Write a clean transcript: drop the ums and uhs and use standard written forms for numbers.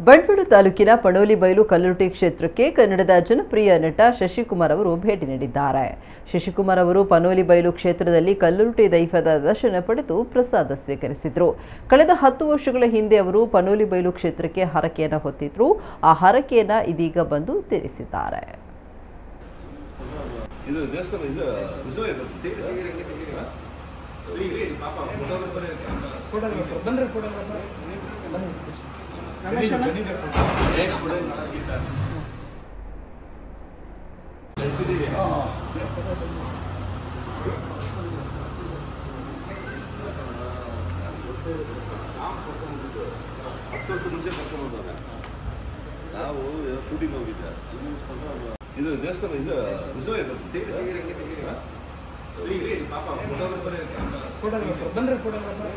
ಬಂಟ್ವಾಳ ತಾಲೂಕಿನ ಪಣೋಲಿಬೈಲು ಕಲ್ಲುರ್ಟಿ ಕ್ಷೇತ್ರಕ್ಕೆ ಕನ್ನಡದ ಜನಪ್ರಿಯ ನಟ ಶಶಿಕುಮಾರ್ ಅವರು ಭೇಟಿ ನೀಡಿದ್ದಾರೆ. ಶಶಿಕುಮಾರ್ ಅವರು ಪಣೋಲಿಬೈಲು ಕ್ಷೇತ್ರದಲ್ಲಿ ಕಲ್ಲುರ್ಟಿ ದೈವದ ದರ್ಶನ ಪಡೆದು ಪ್ರಸಾದ ಸ್ವೀಕರಿಸಿದರು. ಕಳೆದ 10 ವರ್ಷಗಳ ಹಿಂದೆ ಅವರು ಪಣೋಲಿಬೈಲು ಕ್ಷೇತ್ರಕ್ಕೆ ಹರಕೆಯನ್ನು ಹೊತ್ತಿದ್ರು. ಆ ಹರಕೆಯನ್ನು ಇದೀಗ ಬಂದು ತೀರಿಸಿದ್ದಾರೆ. ನಾವು ಶೂಟಿಂಗ್ ಹೋಗಿದ್ದೆ. ಇದು ದೇವಸ್ಥಾನ ಇದು ಫೋಟೋಗ್ರಾಫರ್ ಬನ್ರಿ, ಫೋಟೋಗ್ರಾಫರ್.